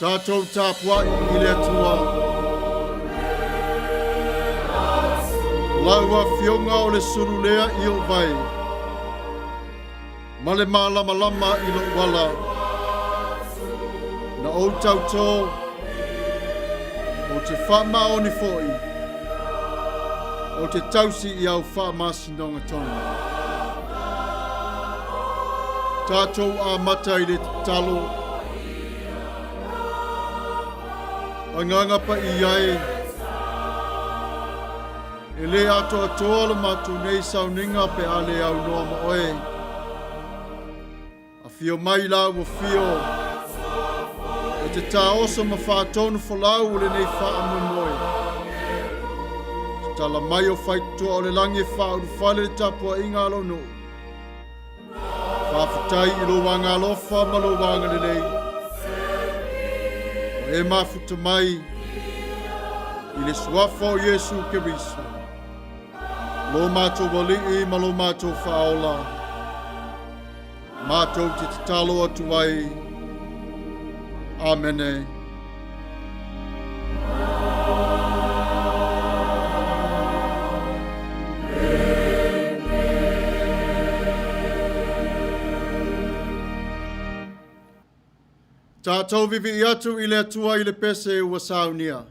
Tatou tapuai i le Atua. Lau Afioga o le sulu lea i ou vae, ma le malamalama i lou ala. Na ou tautō, ou te faamaoni foi, ou te tausi i au faamasinoga tonu. Tatou amata i le tatalo. Agaga Paia e, e le atoatoa le matou nei sauniga pe a le aunoa ma oe. Afio mai la ua fio e te taoso ma faatonu folau o lenei faamoemoe. Tatala mai o faitotoa o le lagi e faaulufale le tapuaiga a lou nuu. Faafetai i lou agaalofa ma lou agalelei. Ua e mafuta mai i le suafa o Iesu Keriso, lo matou Alii ma lo matou Faaola, matou te tatalo atu ai. Amene. Tatou vivii atu i le Atua i le pese ua saunia.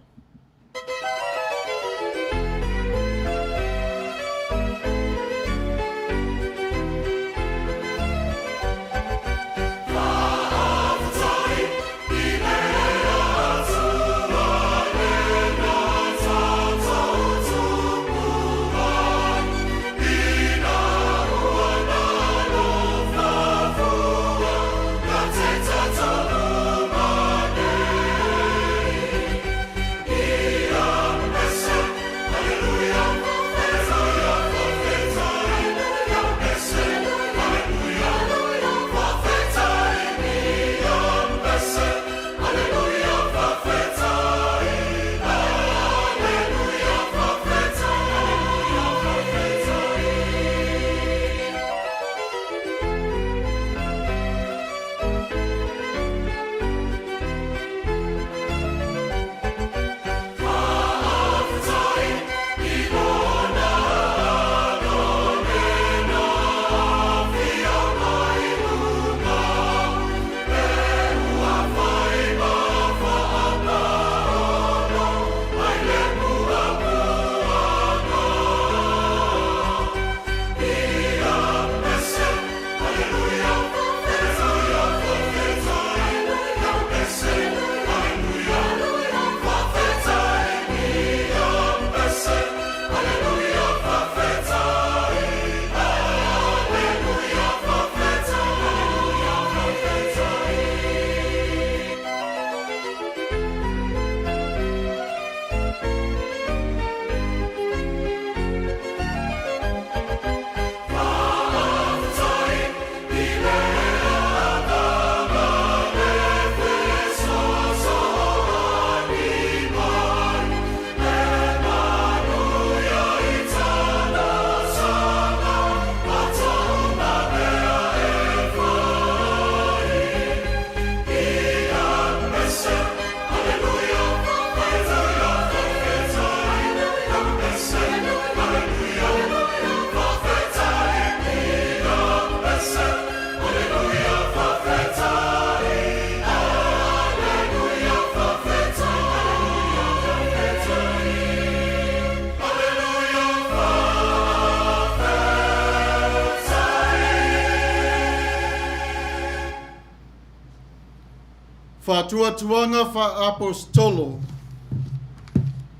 Faatuatuaga Faa-Aposetolo,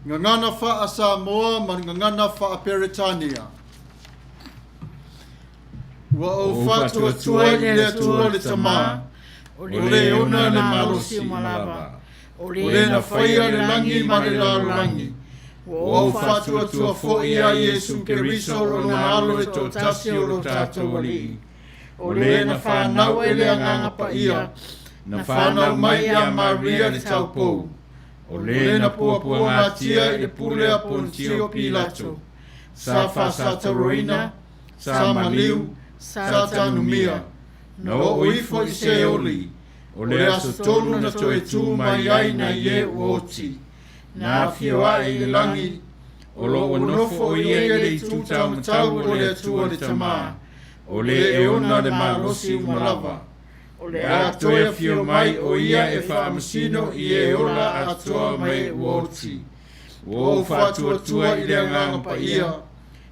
Gagana Faa-Samoa ma Gagana Faa-Peretania. Ua ou faatuatua i le Atua le Tama, o le ona le malosi uma lava, o le na faia le lagi ma le lalolagi. Ua ou faatuatua foi ia Iesu Keriso lona Alo e toatasi o lo tatou Alii, o le na fanau e le Agaga Paia, na fanau mai ia Maria le taupou, o le na puapuagatia i le pule a Ponitio Pilato, sa faasataroina, sa maliu, sa tanumia, na oo ifo i Seoli, O le aso tolu na toe tū mai ai nai e ua oti, na afio ae i le lagi, o lo o nofo o ia i le itu taumatau o le Atua le Tama, o le e ona le malosi uma lava. O le a toe afio mai o ia e faamasino i e ola atoa ma e ua oti. Ua ou faatuatua i le Agaga Paia,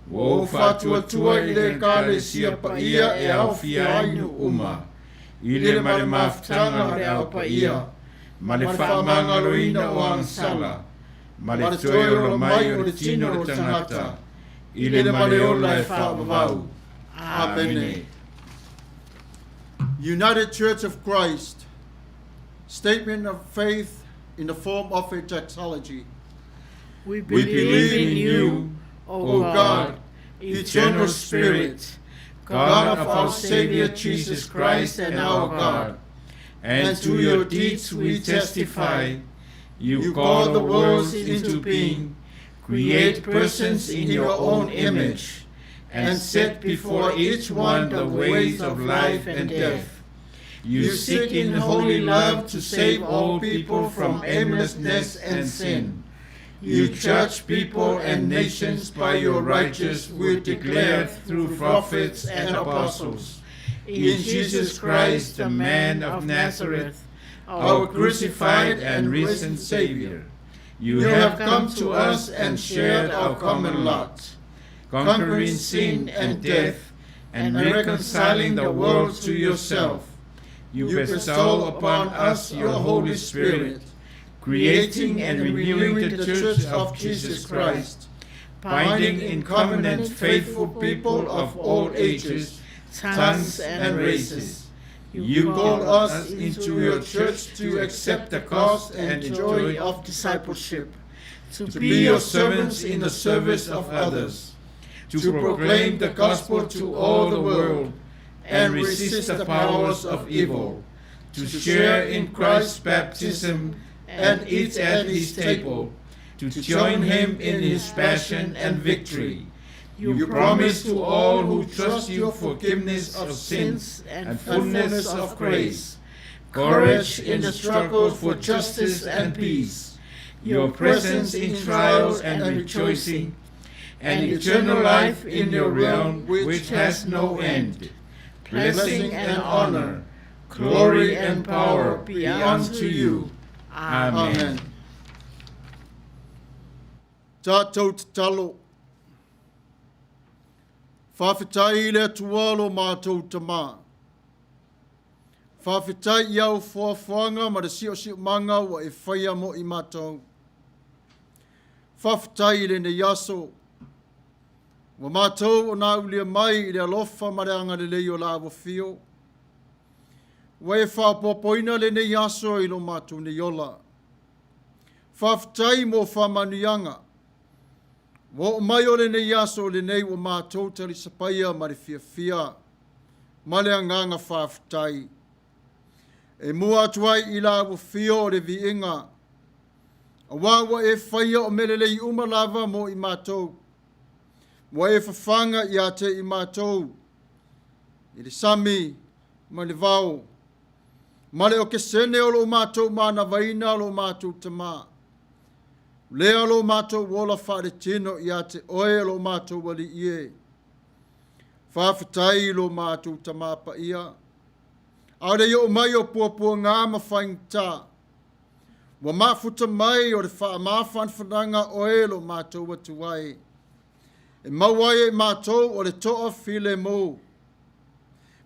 ua ou faatuatua i le Ekalesia paia e aofia ai nuu uma, i le ma le mafutaga o le Ao Paia, ma le faamagaloina o agasala, ma le toe ola mai o le tino o le tagata, i le ma le ola e faavavau. Amene. United Church of Christ, statement of faith in the form of a doxology. We believe in you, O God, eternal Spirit, God of our Savior Jesus Christ and our God, and to your deeds we testify. You call the worlds into being, create persons in your own image, and set before each one the ways of life and death. You seek in holy love to save all people from aimlessness and sin. You judge people and nations by your righteous will declared through prophets and apostles. In Jesus Christ, the man of Nazareth, our crucified and risen Savior, you have come to us and shared our common lot, conquering sin and death and reconciling the world to yourself. You bestow upon us your Holy Spirit, creating and renewing the Church of Jesus Christ, binding in covenant faithful people of all ages, tongues, and races. You call us into your church to accept the cost and joy of discipleship, to be your servants in the service of others, to proclaim the gospel to all the world and resist the powers of evil, to share in Christ's baptism and eat at his table, to join him in his passion and victory. You promise to all who trust you forgiveness of sins and fullness of grace, courage in the struggle for justice and peace, your presence in trials and rejoicing, and eternal life in your realm which has no end. Blessing and honor, glory and power be unto you. Amen. Amen. Tātou tatalo. Whawhetai i le Atua lo mātou tamā. Whawhetai i au whoafoanga ma le siosiomaga ua e faia mo i mātou. Whawhetai i lenei aso. Ua mātou o nā ulia mai i le alofa ma le agalelei o la afio. Ua e whapopoina lenei aso i lo mātou nei ola. Whawhetai mo whamanuianga. Ua o mai o lenei aso lenei ua mātou talisapaia ma le fiafia. Ma le agaga faafetai. E mua atu ai i la ua fio o le viiga. Auā ua e faia o mea lelei uma lava mo i mātou. Ua e fafaga ia te i mātou. I le sami ma le vao. Ma le okesene o lo mātou manavaina o lo mātou tamā. Lea lo mātou ola faaletino ia te oe lo mātou alii e. Faafetai lo mātou tamā paia. A o le i o mai o puapuaga ma faigata. Ua mafuta mai o le faamafanafanaga oe lo mātou atu ai. E mau ai e mātou o le toa filemu.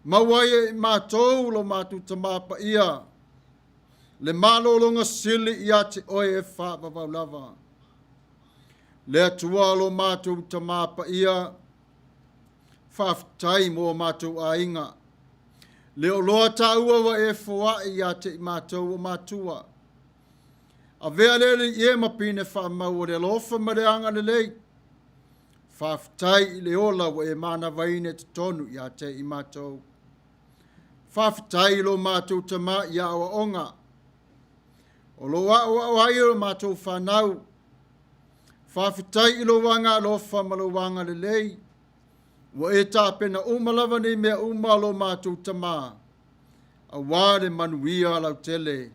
Mau ai e mātou lo mātou tamā paia. Le malologa sili ia te oe e faavavau lava. Le Atua lo mātou tamā paia. Faafetai mo mātou aiga. Le o loa tāua wa e foai ia te i mātou o mātua. Avea le le i e mapine wha mau o le alofa ma le agalelei. Faafetai i le ola ua e manavaina i totonu ia te i mātou. Faafetai i lo mātou tamā i aoaoga. O lo aoao ai o mātou whanau. Faafetai i lo agalofa ma lo agalelei. Ua e tapena uma lava nei mea uma lo mātou tamā. Auā le manuia lautele,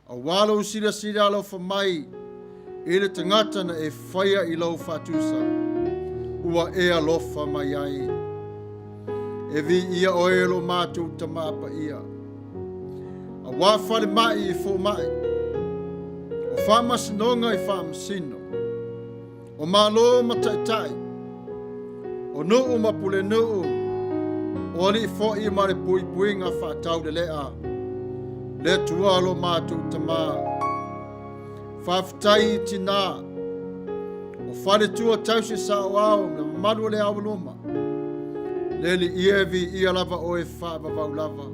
auā lou silasila alofa mai i le tagata na e faia i lou faatusa, ua e alofa mai ai. E viia oe e lo matou Tama Paia. Auā falemai i fomai, o faamasinoga i faamasino, o Malo ma Taitai, o nuu ma pulenuu, o alii foi ma le puipuiga faataulelea, le Atua lo matou Tama. Faafetai i tinā, o faletua tausi saoao ma le mamalu o le aoloma, le Alii e viia lava oe faavavau lava.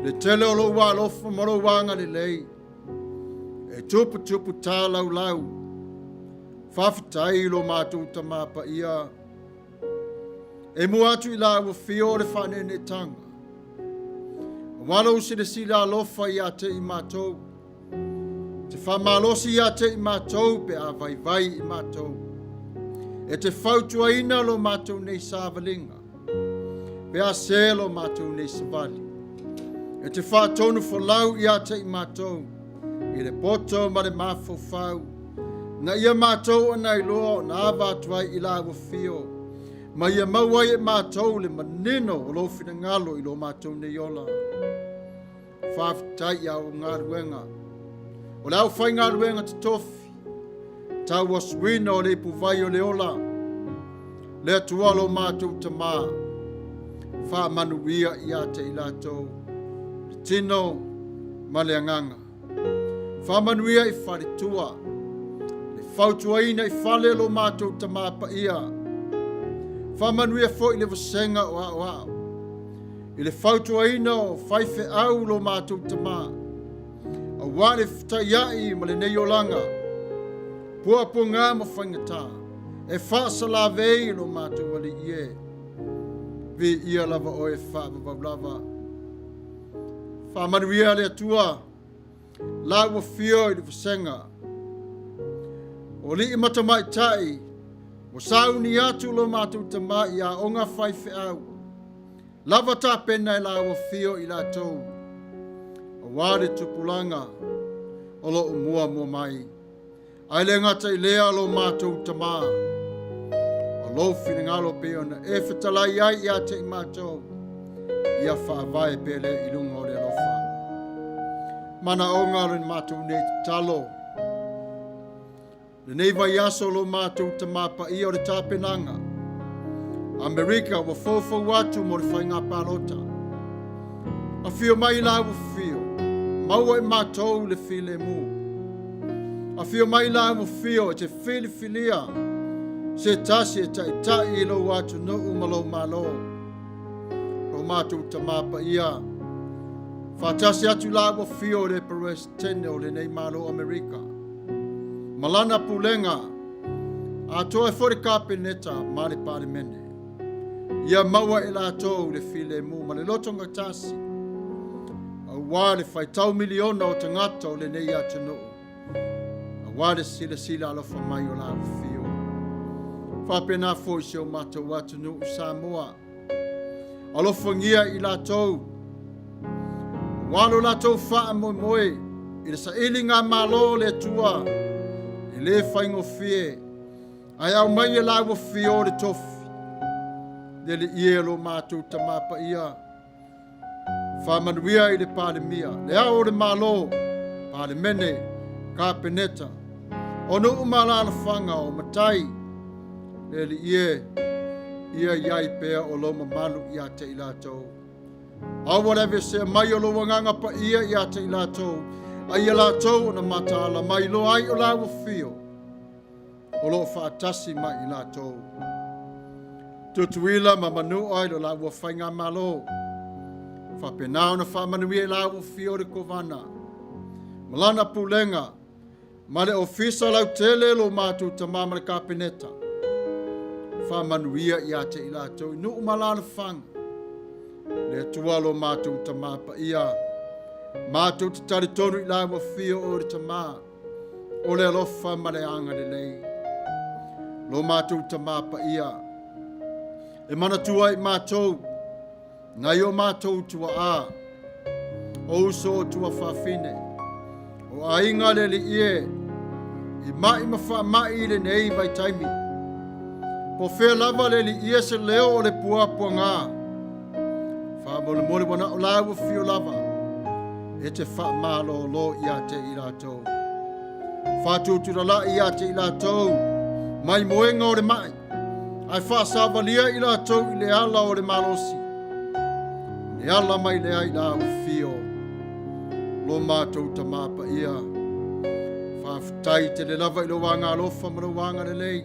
Le tele o lou alofa ma lou agalelei, E tuputupu tālaulau, faafetai i lo matou Tama Paia. E mua atu i la ua fio o le faaneeneetaga. Aua lou silasila alofa ia te i matou. Te faamalosi ia te i matou pe a vaivai i matou. E te fautuaina lo matou nei savaliga. Pe a se lo matou nei savali. E te faatonu folau ia te i matou i le poto ma le mafaufau. Na ia matou ona iloa ona ava atu ai i la ua fio. Ma ia maua ai e matou le manino o lou finagalo i lo matou nei ola. Faafetai i au galuega. O le aufaigaluega totofi, tauasuina o le ipuvai o le ola, le Atua lo matou Tama, faamanuia ia te i latou, le tino ma le agaga. Faamanuia i faletua, le fautuaina i fale lo matou Tama Paia. Faamanuia foi le vasega o aoao, i le fautuaina o faifeau lo matou Tama, auā le fetaiai ma lenei olaga, puapuaga ma faigata, e faasalavei lo matou Alii e. Viia lava oe faavavau lava. Faamanuia le Atua, la ua fio i le vasega. O alii ma tamaitai, ua sauni atu lo matou Tama i aoga faifeau, Lava tapena e la ua fio i latou, auā le tupulaga o lo o muamua mai. Ae le gata i lea lo matou Tama, o lou finagalo pei ona e fetalai ai ia te i matou, ia faavae pea lea i luga o le alofa. Manaoga o le matou nei tatalo. Lenei vaiaso lo matou Tama Paia o le tapenaga. Amerika ua foufou atu mo le faiga palota. Afio mai la ua fio, maua i matou le filemu. Afio mai la ua fio e te filifilia se tasi e taitai i lou atunuu ma lou Malo. Lo matou Tama Paia, faatasi atu la ua fio i le Peresetene o lenei Malo Amerika. Ma lana pulega, atoa ai foi le Kapeneta ma le Palemene. Ia maua e latou le filemu ma le lotogatasi, auā le faitau miliona o tagata o lenei atunuu, auā le silasila alofa mai o la afifio. Faapena foi si o matou atunuu Samoa. Alofagia i latou, auā lo latou faamoemoe i le sailiga malo o le Atua, e le faigofie, ae aumai e la ua fio le tofi. Le Alii e lo matou Tama Paia, Faamanuia i le Palemia, le Ao o le Malo, Palemene, Kapeneta, o nuu ma alaalafaga o matai, le Alii e, ia i ai pea o lou mamalu ia te i latou. Aua le aveesea mai o lou agaga paia ia te i latou, a ia latou ona mataala mai loa ai o la ua fio. o lo o faatasi ma i latou. Tutuila ma Manua i lo la ua faigamalo. Faapena ona faamanuia i la ua fio le Kovana. Ma lana pulega, ma le ofisa lautele lo matou tama ma le Kapeneta. Faamanuia ia te i latou i nuu ma alaalafaga. Le Atua lo matou tama paia. Matou te talitonu i la ua fio o le tama. O le alofa ma le agalelei. Lo matou Tama Paia, e manatua ai matou, nai o matou tuaa, O uso o tuafafine, o aiga le alii e, i ma'i ma faama'i i lenei vaitaimi. Po o fea lava le alii e se leo o le puapuaga. Faamolemole ua na o lāua fio lava e te faamalōlō ia te i latou. Faatutulala'i ia te i latou mai moega o le ma'i, ae faasavalia i latou i le ala o le malosi. Le ala mai lea i lāua fio, lo matou Tamā Paia. Faafetai tele lava i lou agaalofa ma lou agalelei.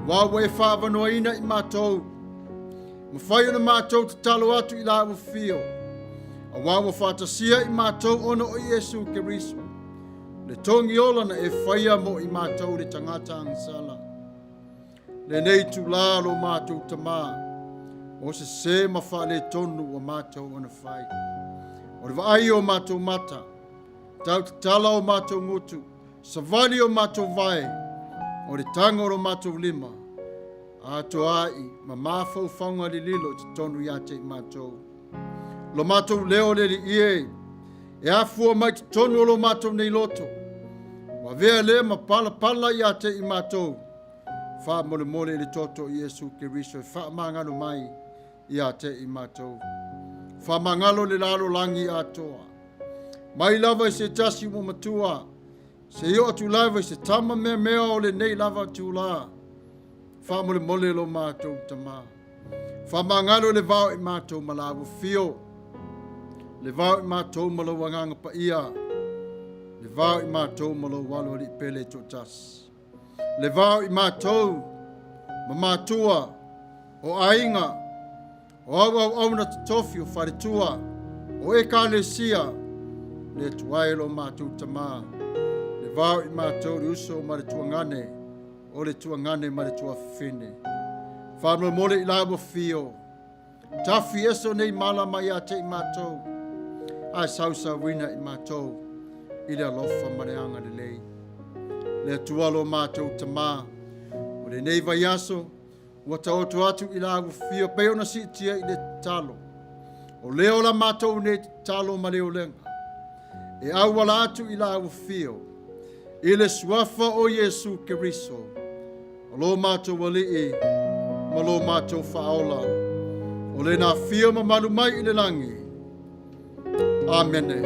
Aua ua e faaavanoaina i matou, mafai ona matou tatalo atu i lāua fio, aua ua faatasia i matou ona o Iesu Keriso, le togi ola na e faia mo i matou le tagata agasala. Lenei itulā lo matou Tamā, o sesē ma faaletonu ua matou ona fai. O le vaai o matou mata, tau tatala o matou gutu, savali o matou vae, o le taga o lo matou lima, atoa ai ma mafaufauga lililo i totonu ia te i matou. Lo matou leo le Alii e, e afua mai totonu o lo matou nei loto, ua avea lea ma palapala ia te i matou, faamolemole i le toto o Iesu Keriso e faamagalo mai ia te i matou. Faamagalo le lalolagi atoa. Mai lava i se tasi ua matua, se i oo atu lava i se tama meamea o lenei lava itulā. Faamolemole lo matou Tamā. Faamagalo le vao i matou ma lāua fio, le vao i matou ma lou agaga paia, le vao i matou ma lou alo alii pele toatasi, le vao i matou ma matua o aiga, o auauauna totofi o faletua, o ekalesia, le Atua e lo matou Tamā, le vao i matou le uso ma le tuagane, o le tuagane ma le tuafafine. Faamolemole i lāua fio, tafi eso nei mala mai ia te i matou, ae sausauina i matou i le alofa ma le agalelei. Le Atua lo matou Tamā, o lenei vaiaso, ua taoto atu i lāua fio pei ona siitia i le tatalo. O lea o la matou nei tatalo ma le olega, e auala atu i lāua fio, i le suafa o Iesu Keriso, o lo matou Alii ma lo matou Faaola, o lena afio mamalu mai i le lagi. Amene.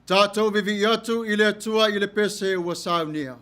Tatou vivii atu i le Atua i le pese ua saunia.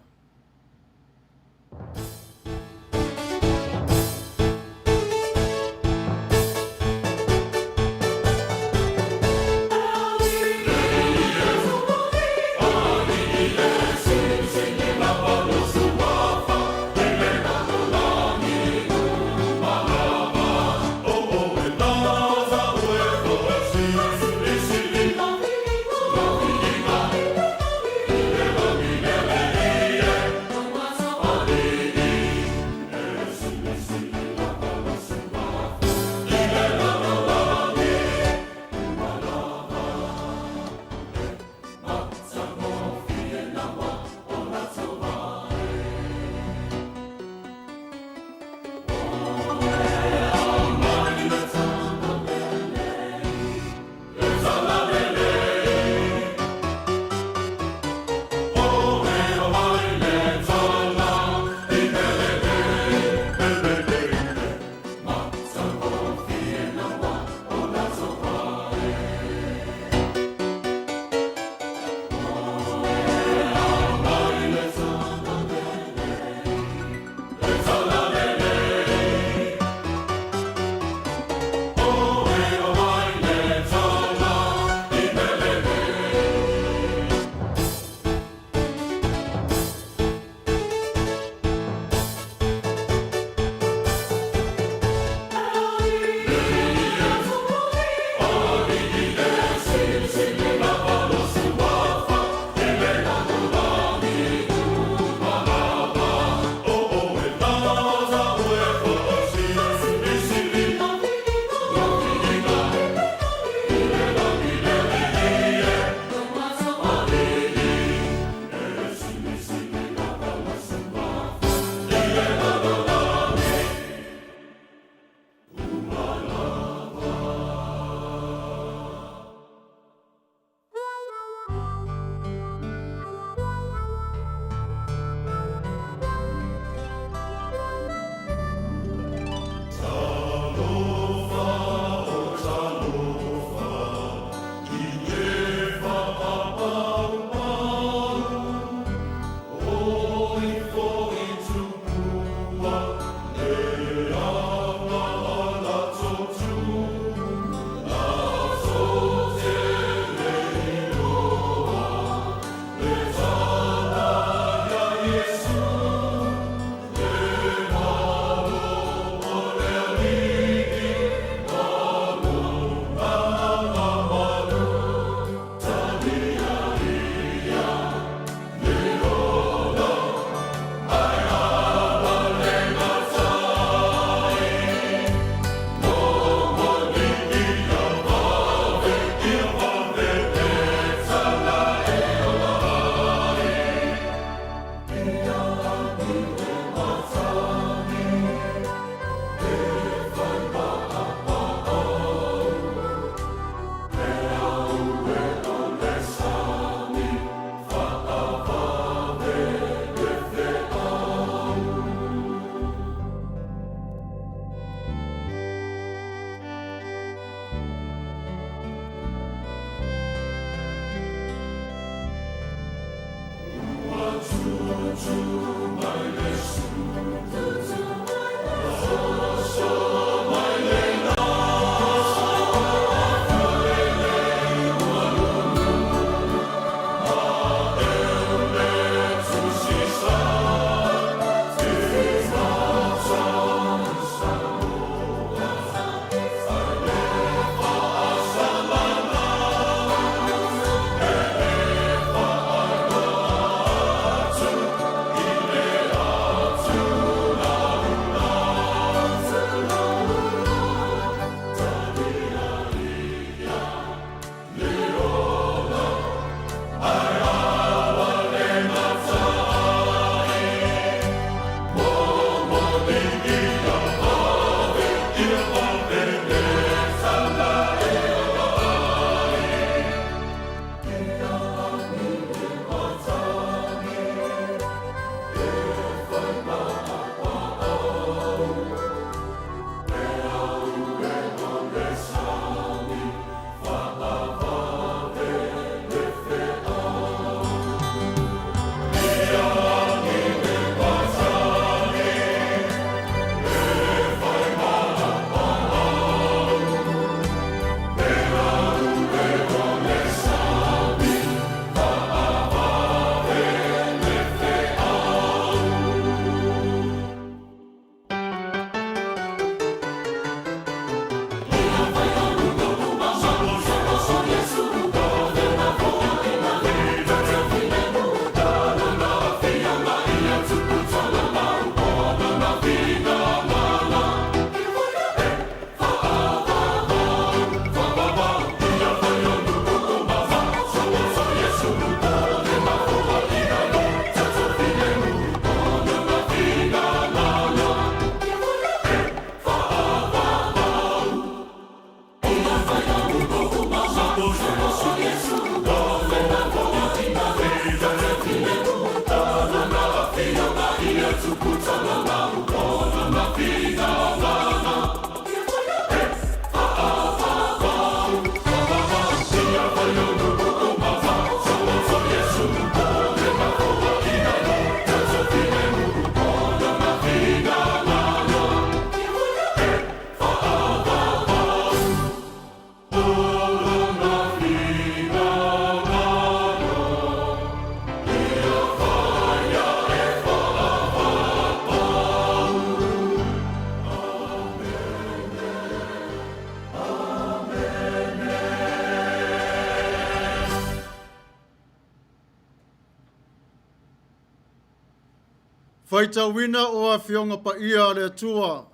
Faitauina o Afioga Paia a le Atua,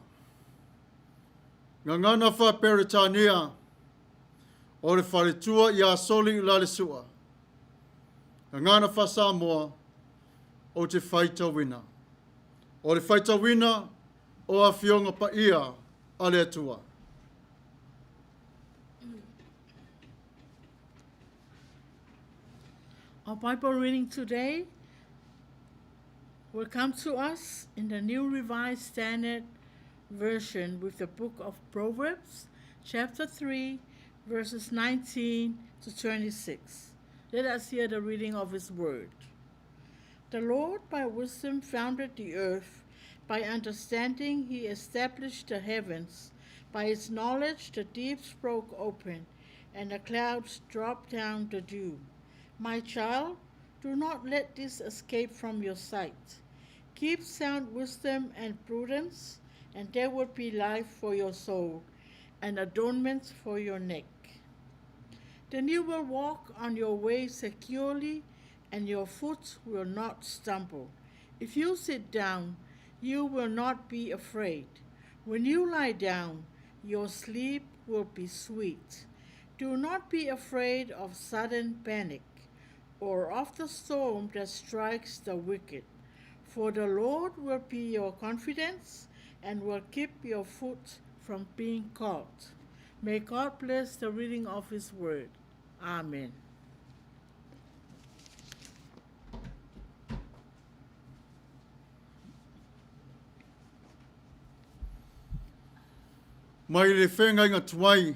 Gagana Faa-Peretania o le Faletua ia Soli Ulalesua, Gagana Faa-Samoa ou te faitauina. O le faitauina o Afioga Paia a le Atua. Our Bible reading today will come to us in the New Revised Standard Version with the book of Proverbs, chapter 3, verses 19 to 26. Let us hear the reading of his word. The Lord by wisdom founded the earth, by understanding he established the heavens. By his knowledge the deeps broke open, and the clouds dropped down the dew. My child, do not let this escape from your sight. Keep sound wisdom and prudence, and there will be life for your soul and adornments for your neck. Then you will walk on your way securely, and your foot will not stumble. If you sit down, you will not be afraid. When you lie down, your sleep will be sweet. Do not be afraid of sudden panic or of the storm that strikes the wicked. For the Lord will be your confidence and will keep your foot from being caught. May God bless the reading of his word. Amen. Mai le feagaiga tuai,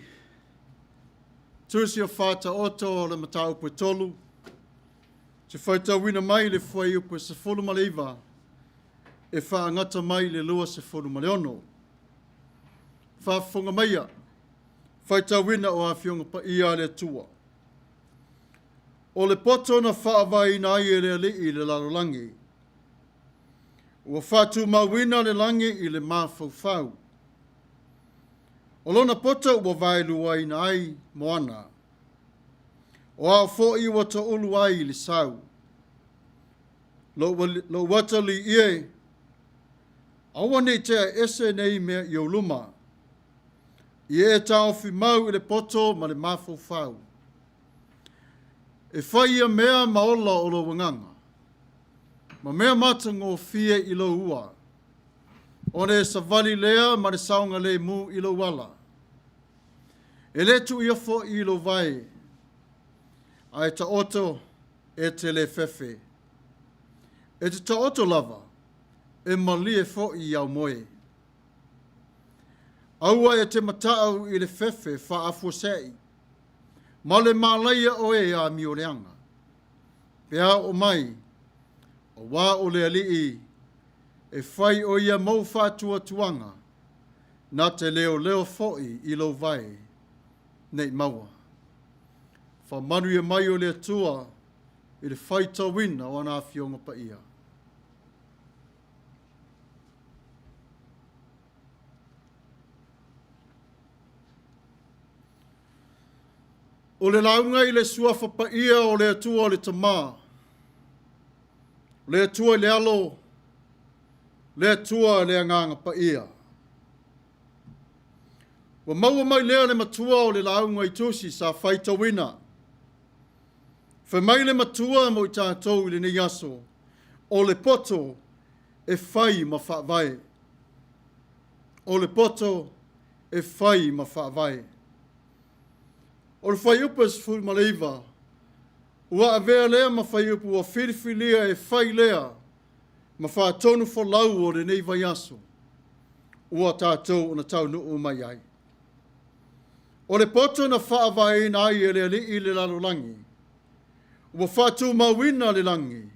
Tusi o Faataoto o le Mataupu e 3, Te faitauina mai le fuaiupu e 19 e faagata mai le 26. Faafofoga maia, faitauina o Afioga Paia a le Atua. O le poto na faavaeina ai e le Alii le lalolagi, ua faatumauina le lagi i le mafaufau. O lona poto ua vaeluaina ai moana. O ao foi ua toulu ai le sau. Lou atalii e, aua ne i tea ese nei mea i ou luma. Ia e taofi mau i le poto ma le mafaufau. E fai ia mea ma ola o lou agaga, ma mea matagofie i lou ua, ona e savali lea ma le saogalemu i lou ala. E le tuia foi i lou vae, ae taoto e te le fefe. E te taoto lava, e malie foi i au moe. Aua e te matau i le fefe faafuasei, ma le malaia o e amioleaga. Pe a oo mai, auā o le Alii e fai o ia mou faatuatuaga, na te leoleo foi i lou vae, nei maua. Faamanuia mai o le Atua i le faitauina o ana Afioga Paia. O le lauga i le Suafa Paia o le Atua le Tama, le Atua i le Alo, le Atua le Agaga Paia. Ua maua mai lea le matua o le lauga i tusi sa faitauina. Fai mai le matua mo i tatou i lenei aso, o le poto e fai ma faavae. O le poto e fai ma faavae. O le fuaiupu e 19, ua avea lea ma fuaiupu ua filifilia e fai lea ma faatonu folau o lenei vaiaso ua tatou ona taunuu mai ai. O le poto na faavaeina ai e le Alii le lalolagi, ua faatumauina le lagi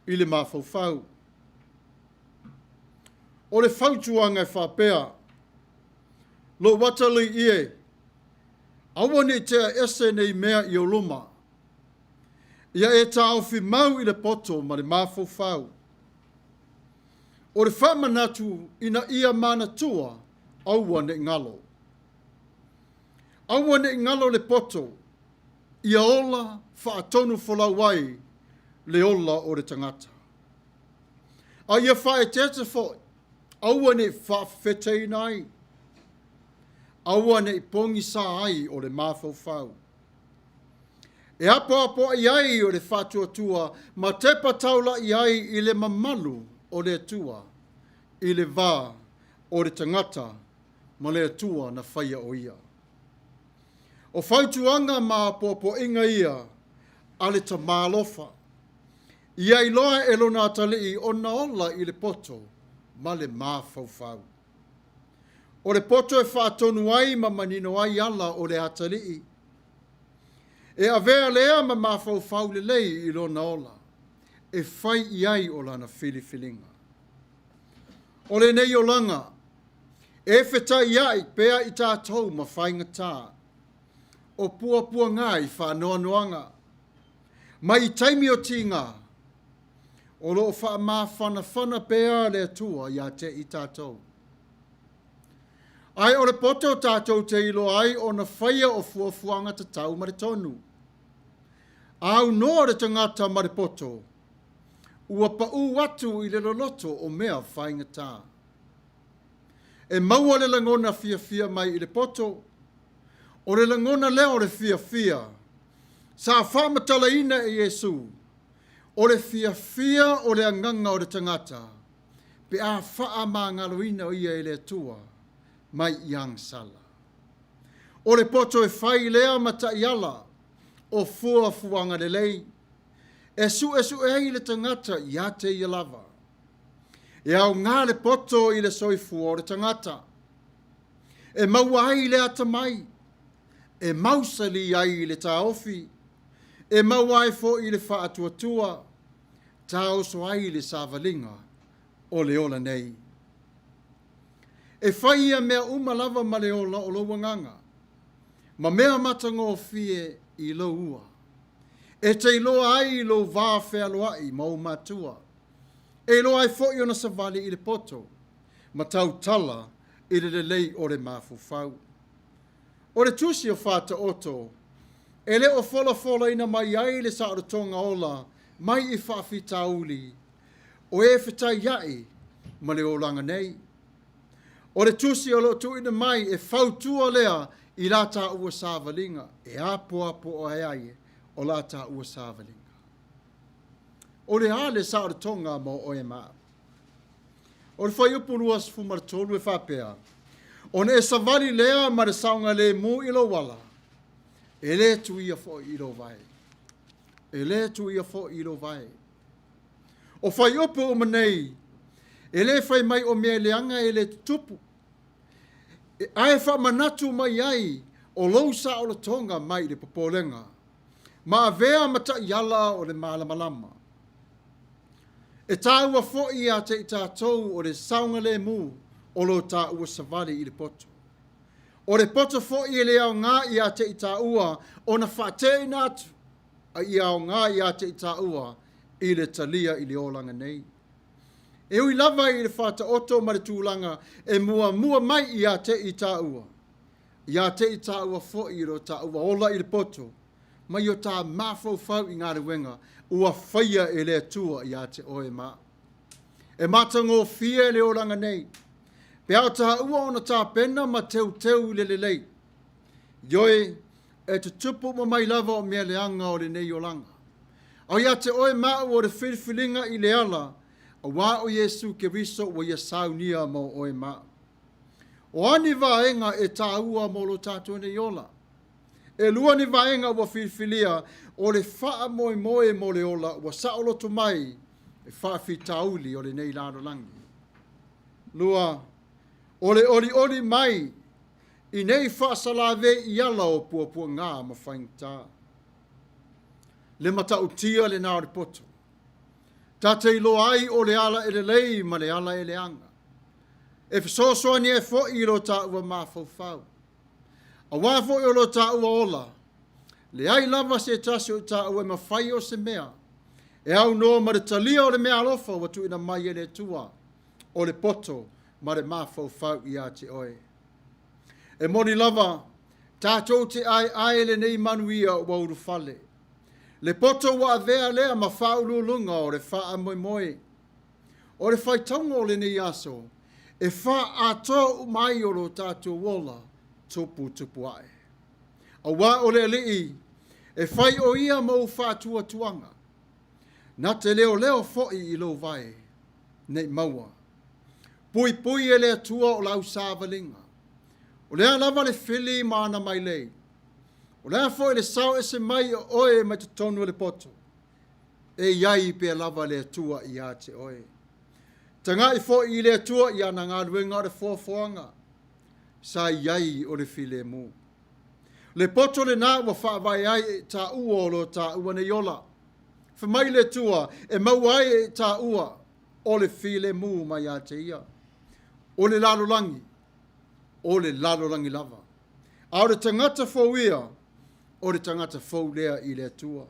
i le mafaufau. O le fautuaga e faapea, lou atalii e, aua ne i tea ese nei mea i ou luma, ia e taofi mau i le poto ma le mafaufau. O le faamanatu ina ia manatua, aua ne i galo. Aua ne i galo le poto, ia ola faatonu folau ai le ola o le tagata. A ia faaeteete foi, aua ne i faafefeteina ai, aua ne i pogisa ai o le mafaufau. E apoapoai ai o le faatuatua ma tepa taula'i ai i le mamalu o le Atua, i le va o le tagata ma le Atua na faia o ia. O fautuaga ma apoapoaiga ia a le Tama alofa, ia iloa e lona atalii ona ola i le poto ma le mafaufau. O le poto e faatonu ai ma manino ai ala o le atalii. E avea lea ma mafaufau lelei i lona ola, e fai i ai o lana filifiliga. O lenei olaga, e fetaiai pea i tatou ma faigata, o puapuaga i faanoanoaga, mai i taimi o tiga, o lo o faamafanafana pea le Atua ia te i tatou. Ae o le poto tatou te iloa ai ona faia o fuafuaga tatau ma le tonu. A aunoa le tagata ma le poto, ua paū atu i le loloto o mea faigata. E maua le lagona fiafia mai i le poto, o le lagona lea o le fiafia sa faamatalaina e Iesu, o le fiafia o le agaga o le tagata, pe a faamagaloina ia e le Atua mai i agasala. O le poto e fai lea ma taiala o fuafuaga lelei, e suesue ai le tagata ia te ia lava. E aoga le poto i le soifua o le tagata, e maua ai le atamai, e mausali ai le taofi, E maua ai foʻi le faatuatua, taoso ai le savaliga o le ola nei. E fai ia mea uma lava ma le ola o lou agaga, ma mea matagofie i lou ua. E te iloa ai lou va fealoai ma ou matua, e iloa ai foi ona savali i le poto, ma tautala i le lelei o le mafaufau. O le tusi o Faataoto, e le o folafolaina mai ai le saolotoga ola mai i faafitauli, o e fetaiai ma le olaga nei. O le tusi o lo o tuuina mai e fautua lea i la taua savaliga, e apoapo ai o la taua savaliga. O le a le saolotoga mo oe ma au? O le fuaiupu 23 e faapea, Ona e savali lea ma le saogalemu i lou ala, e le tuia foi i lou vae. E le tuia foi i lou vae. O fuaiupu uma nei, e le fai mai o mea leaga e le tutupu, ae faamanatu mai ai o lou saolotoga mai le popolega, ma avea ma taiala o le malamalama. E tāua foi ia te i tātou o le saogalemu o lo tāua savali i le poto. O le poto foi e le aoga ia te i tāua ona faateina atu, a ia aoga ia te i tāua i le talia i le olaga nei. E ui lava i le faataoto ma le tulaga e muamua mai ia te i tāua, ia te i tāua foi i lo tāua ola i le poto, mai o tā mafaufau i galuega ua faia e le Atua ia te oe ma au. E matagofie le olaga nei, pe a o tāua ona tapena ma teuteu i le lelei. Ioe, e tutupu uma mai lava o mea leaga o lenei olaga. A ia te oe ma au o le filifiliga i le ala, auā o Iesu Keriso ua ia saunia mo oe ma au. O a ni vaega e tāua mo lo tātou nei ola? E lua ni vaega ua filifilia o le faamoemoe mo le ola ua saoloto mai e faafitauli o lenei lalolagi. Lua, o le olioli mai i nei faasalavei i ala o puapuaga ma faigata. Le matautia lena o le poto. Ta te iloa ai o le ala e lelei ma le ala e leaga. E fesoasoani ai foi i lo tāua mafaufau. Auā foi o lo tāua ola, leai lava se tasi o tāua e mafai o se mea, e aunoa ma le talia o le meaalofa ua tuuina mai e le Atua, o le poto ma le mafaufau ia te oe. E moni lava, tātou te aeae lenei manuia ua ulufale. Le poto ua avea lea ma faauluuluga o le faamoemoe. O le faitauga o lenei aso, e faaatoa uma ai o lo tātou ola tuputupu ae. Auā o le Alii, e fai o ia ma ou faatuatuaga. Na te leoleo foi i lou vae, nei maua. Puipui e le Atua o lau savaliga. O le a lava le fili ma ana mailei. O le a foi le sao ese mai o oe mai totonu o le poto. E iai pea lava le Atua ia te oe. Tagai foi i le Atua i ana galuega o le foafoaga, sa i ai o le filemu. Le poto lena ua faavae ai e tāua o lo tāua nei ola. Fai mai le Atua e maua ai e tāua o le filemu mai ia te ia. O le lalolagi, o le lalolagi lava. A o le tagata fou ia, o le tagata fou lea i le Atua.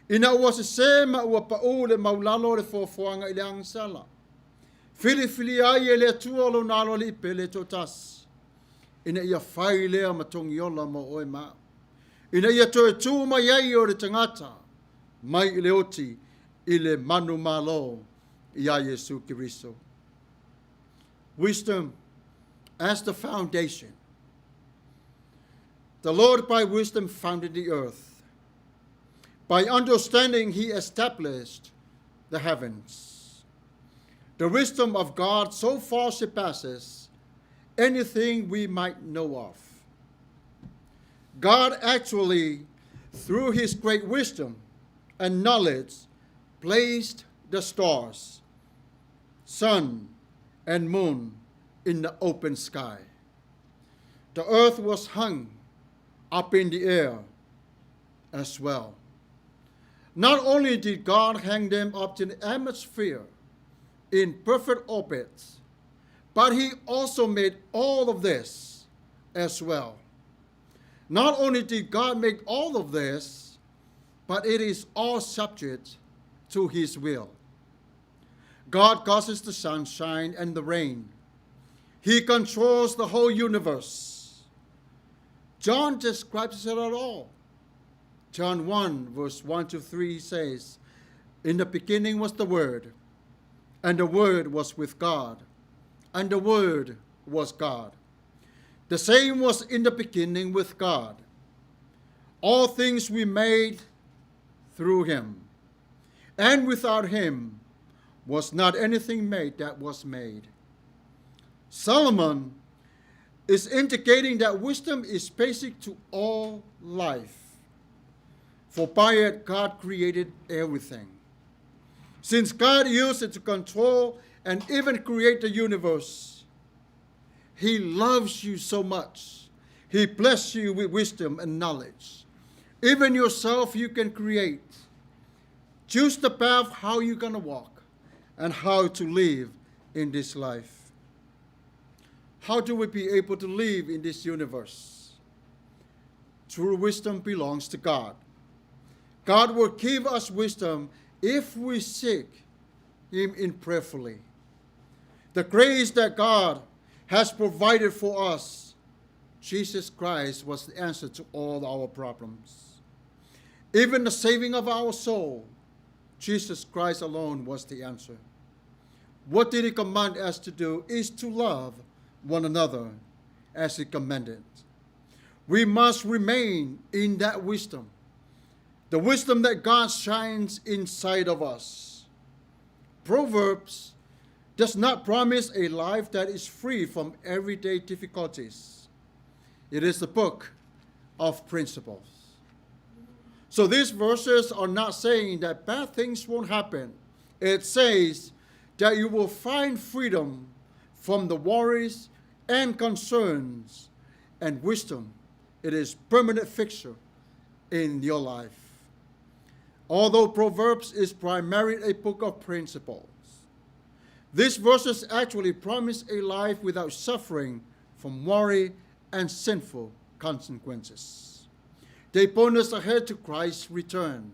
Ina ua sesē ma ua paū le maulalo o le foafoaga i le agasala, filifilia ai e le Atua lona aloalii pele e toatasi, ina ia fai lea ma togiola mo oe ma au, ina ia toe tu mai ai o le tagata mai i le oti i le manumalo iā Iesu Keriso. Wisdom as the foundation. The Lord by wisdom founded the earth. By understanding he established the heavens. The wisdom of God so far surpasses anything we might know of. God actually, through his great wisdom and knowledge, placed the stars, sun, and moon in the open sky. The earth was hung up in the air as well. Not only did God hang them up in the atmosphere in perfect orbits, but He also made all of this as well. Not only did God make all of this, but it is all subject to His will. God causes the sunshine and the rain. He controls the whole universe. John describes it all. John 1, verse 1 to 3 says, "In the beginning was the Word, and the Word was with God, and the Word was God. The same was in the beginning with God. All things we made through him, and without him was not anything made that was made." Solomon is indicating that wisdom is basic to all life, for by it God created everything. Since God used it to control and even create the universe, He loves you so much. He bless you with wisdom and knowledge. Even yourself you can create. Choose the path how you're going to walk and how to live in this life. How do we be able to live in this universe? True wisdom belongs to God. God will give us wisdom if we seek Him in prayerfully. The grace that God has provided for us, Jesus Christ was the answer to all our problems. Even the saving of our soul, Jesus Christ alone was the answer. What did He command us to do is to love one another as He commanded. We must remain in that wisdom, the wisdom that God shines inside of us. Proverbs does not promise a life that is free from everyday difficulties. It is the book of principles. So these verses are not saying that bad things won't happen. It says that you will find freedom from the worries and concerns and wisdom. It is permanent fixture in your life. Although Proverbs is primarily a book of principles, these verses actually promise a life without suffering from worry and sinful consequences. They point us ahead to Christ's return,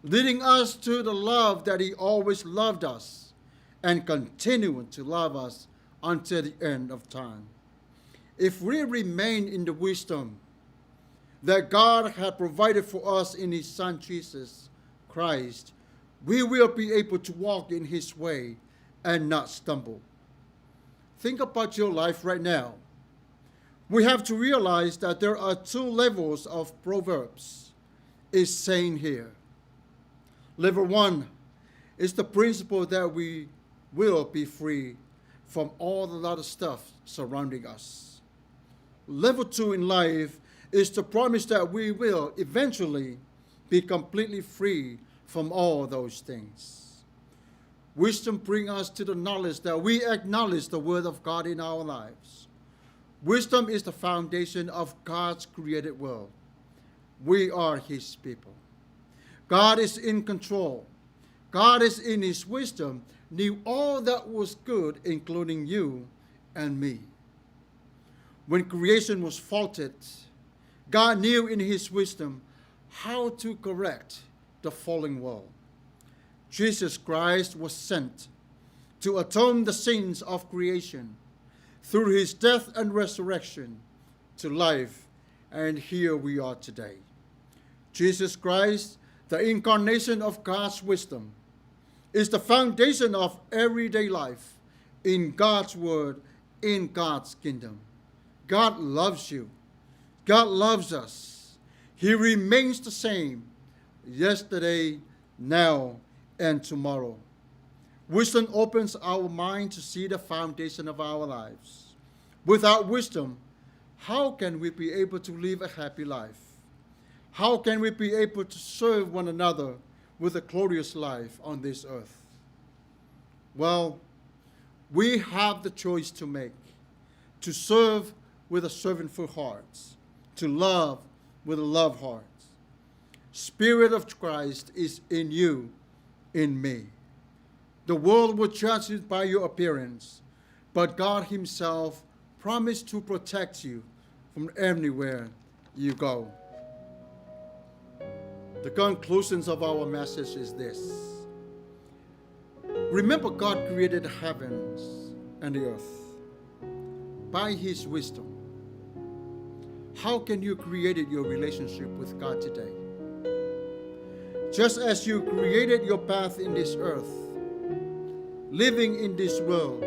leading us to the love that He always loved us and continuing to love us until the end of time. If we remain in the wisdom that God had provided for us in His Son Jesus Christ, we will be able to walk in His way and not stumble. Think about your life right now. We have to realize that there are two levels of Proverbs is saying here. Level one is the principle that we will be free from all the lot of stuff surrounding us. Level two in life is the promise that we will eventually be completely free from all those things. Wisdom brings us to the knowledge that we acknowledge the word of God in our lives. Wisdom is the foundation of God's created world. We are His people. God is in control. God is in His wisdom, knew all that was good, including you and me. When creation was faulted, God knew in His wisdom how to correct the fallen world. Jesus Christ was sent to atone the sins of creation through His death and resurrection to life, and here we are today. Jesus Christ, the incarnation of God's wisdom, is the foundation of everyday life in God's word, in God's kingdom. God loves you. God loves us. He remains the same yesterday, now, and tomorrow. Wisdom opens our mind to see the foundation of our lives. Without wisdom, how can we be able to live a happy life? How can we be able to serve one another with a glorious life on this earth? Well, we have the choice to make, to serve with a servantful heart, to love with a love heart. Spirit of Christ is in you, in me. The world will judge you by your appearance, but God Himself promised to protect you from anywhere you go. The conclusions of our message is this. Remember, God created the heavens and the earth by His wisdom. How can you create your relationship with God today? Just as you created your path in this earth, living in this world,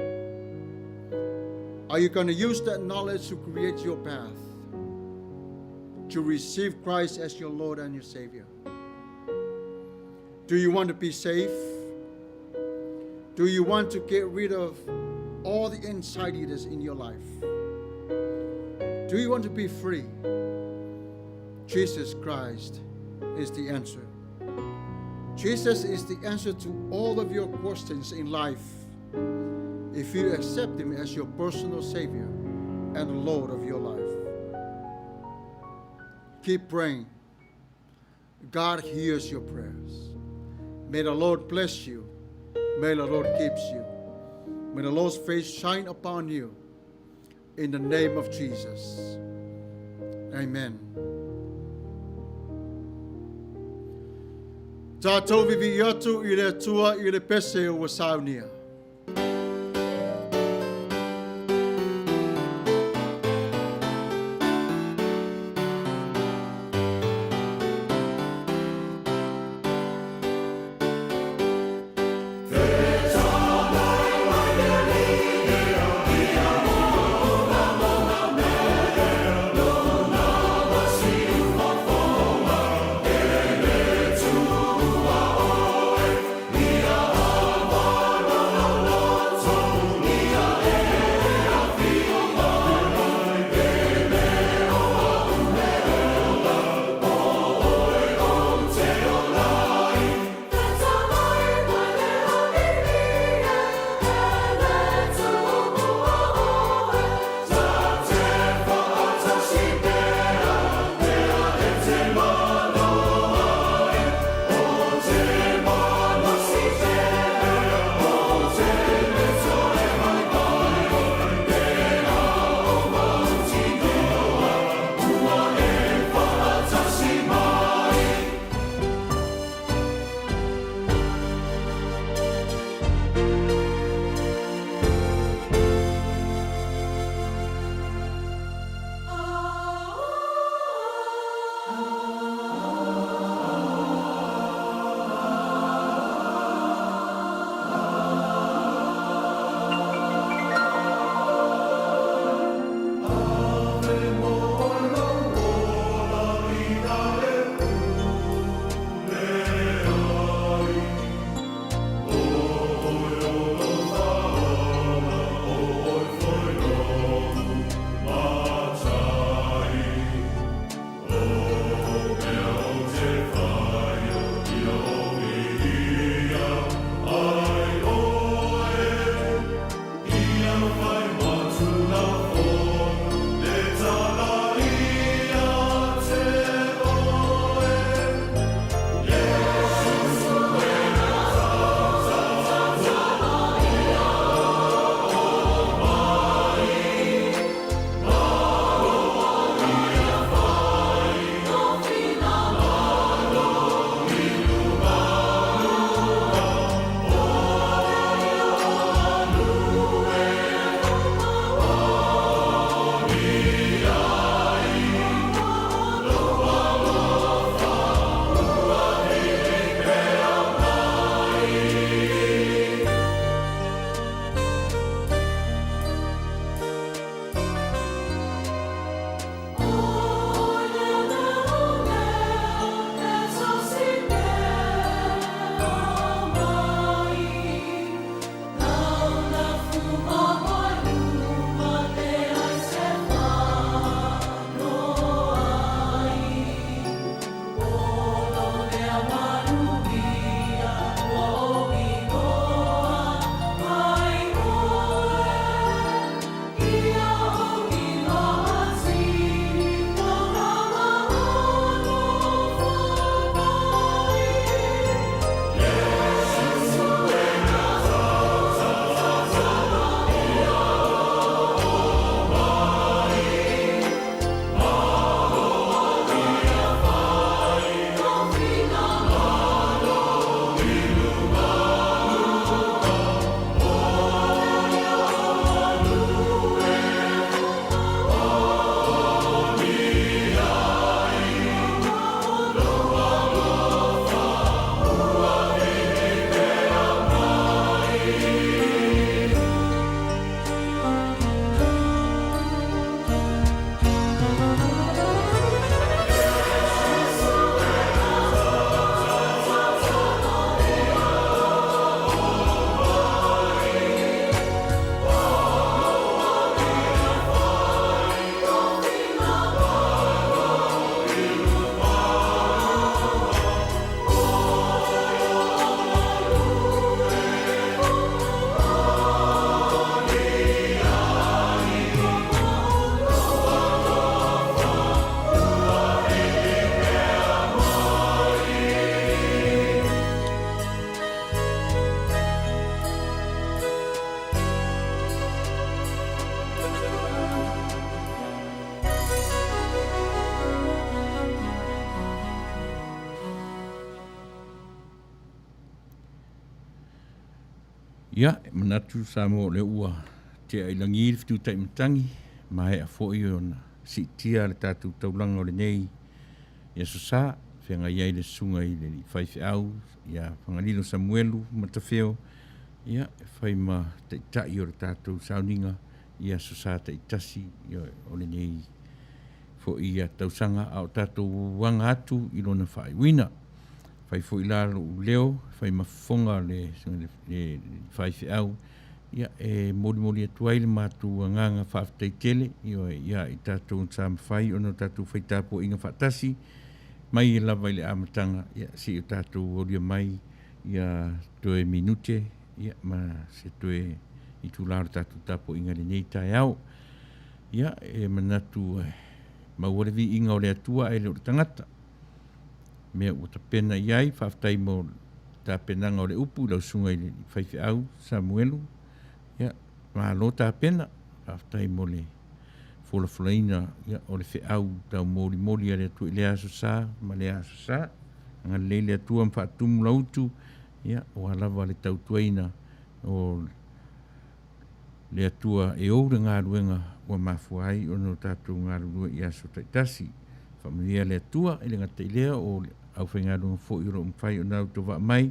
are you going to use that knowledge to create your path? To receive Christ as your Lord and your Savior? Do you want to be safe? Do you want to get rid of all the anxiety that's in your life? Do you want to be free? Jesus Christ is the answer. Jesus is the answer to all of your questions in life if you accept Him as your personal Savior and Lord of your life. Keep praying. God hears your prayers. May the Lord bless you. May the Lord keep you. May the Lord's face shine upon you. In the name of Jesus. Amen. Tātou vivi atu i le Atua i le pese ua saunia. Ia, e manatu Samoa o lea ua tea i lagi le fetu taimatagi, maea foi ona siitia le tatou taulaga o lenei i Aso Sa, feagai ai le susuga i le alii faifeau ia Fagalilo Samuelu Matafeo, ia, e fai ma taitai o le tatou sauniga i Aso Sa taitasi o lenei foi ia tausaga a o tatou aga atu i lona faaiuina. Fai foi la lou leo, fai ma fofoga le faifeau, ia, e molimoli atu ai le matou agaga faafetai tele, ioe, ia i tatou sa mafai ona tatou fai tapuaiga faatasi mai lava i le amataga, ia, seia tatou aulia mai ia toe minute, ia, ma se toe itula o le tatou tapuaiga i lenei taeao. Ia, e manatu e maua le viiga o le Atua ae le o le tagata. Mea ua tapena i ai, faafetai mo le tapenaga o le upu i lau susuga i le faifeau Samuelu. Ia, malo tapena, faafetai mo le folafolaina ia, o le feau taumolimoli a le Atua i lea aso sa ma lea aso sa. Agalelei le Atua ma faatumu lau utu, ia, aua lava le tautuaina o le Atua e ou le galuega ua mafua ai ona o tatou galulue i aso taitasi. Faamanuia le Atua i le gata i lea o le aufaigaluega foi o lo o mafai ona autovaa mai,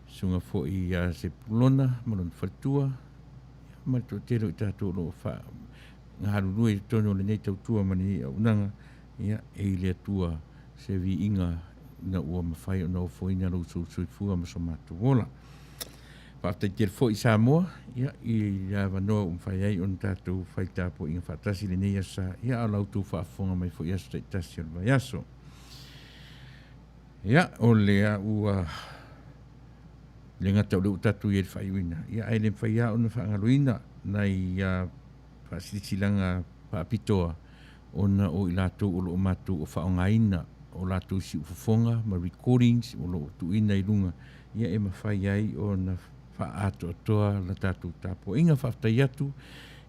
susuga foi ia Sepulona ma lona faletua, ma le toatele o i tatou o lo o galulue i totonu o lenei tautua ma lenei auaunaga, ia, e i le Atua se viiga ina ua mafai ona ofoina lo outou soifua ma so matou ola. Faafetai tele foi Samoa, ia, i le avanoa ua mafai ai ona tatou fai tapuaiga faatasi i lenei aso sa, ia, a o la outou faafofoga mai foi i aso taitasi o le vaiaso. Ia, o lea ua le gata o lea ua tatou i ai i le faaiuina, ia, ae le mafai lava ona faagaloina nai faasilasilaga faapitoa ona o i latou o lo o matou o faaaogaina o latou siufofoga ma recordings o lo o tuuina i luga, ia e mafai ai ona faaatoatoa la tatou tapuaiga. Faafetai atu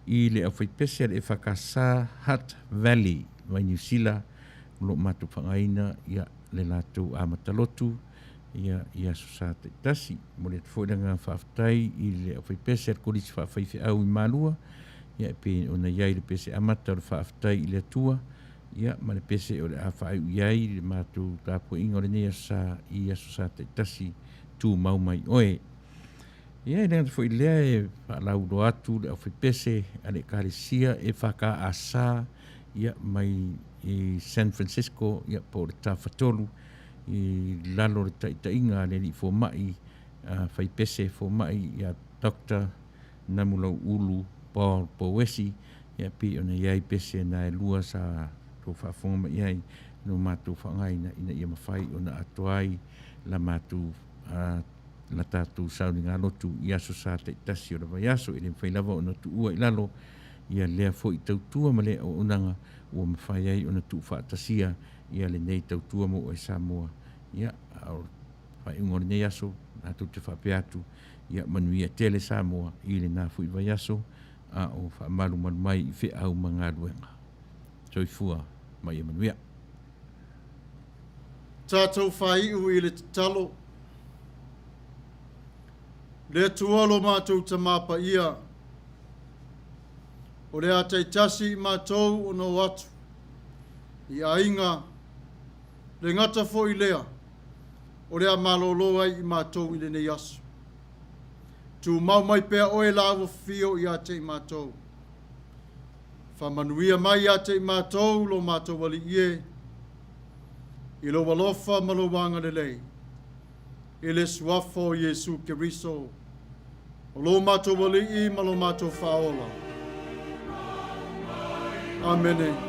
i le aufaipese a le EFKS Hutt Valley mai Niu Sila o lo o matou faaaogaina ia le latou amata lotu ia i aso sa taitasi. Momoli atu foi le agaga faafetai i le aufaipese a le Kolisi Faafaifeau i Malua, ia e pei ona i ai le pese amata o le faafetai i le Atua, ia ma le pese o le a faaiu i ai le matou tapuaiga o lenei aso sa i aso sa taitasi tumau mai oe. Ia e le gata foi i lea e faalauiloa atu le aufaipese a le Ekalesia EFKS ia mai i San Francisco ia po o le Tafatolu i lalo o le taitaiga a le alii fomai faipese fomai ia Doctor Namulau'ulu Paul Pouesi, ia pei ona i ai pese na e lua sa tou faafofoga mai i ai no matou faaaogaina ina ia mafai ona atoa ai la matou la tatou sauniga lotu i aso sa taitasi o le vaiaso. E le mafai lava ona tuua i lalo ia lea foi tautua ma lea auaunaga ua mafai ai ona tuufaatasia ia lenei tautua mo oe Samoa. Ia, a o le faaiuga o lenei aso, matou te faapea atu, ia manuia tele Samoa i lena foi vaiaso, a o faamalumalu mai i feau ma galuega. Soifua ma ia manuia. Tatou faaiu i le tatalo. Le Atua lo matou Tamā Paia, o le a taitasi i matou ona o atu i aiga, le gata foi lea, o le a malolo ai i matou i lenei aso. Tumau mai pea oe la ua fio ia te i matou. Faamanuia mai ia te i matou lo matou Alii e, i lou alofa ma lou agalelei, i le suafa o Iesu Keriso, o lo matou Alii ma lo matou Faaola. Amene.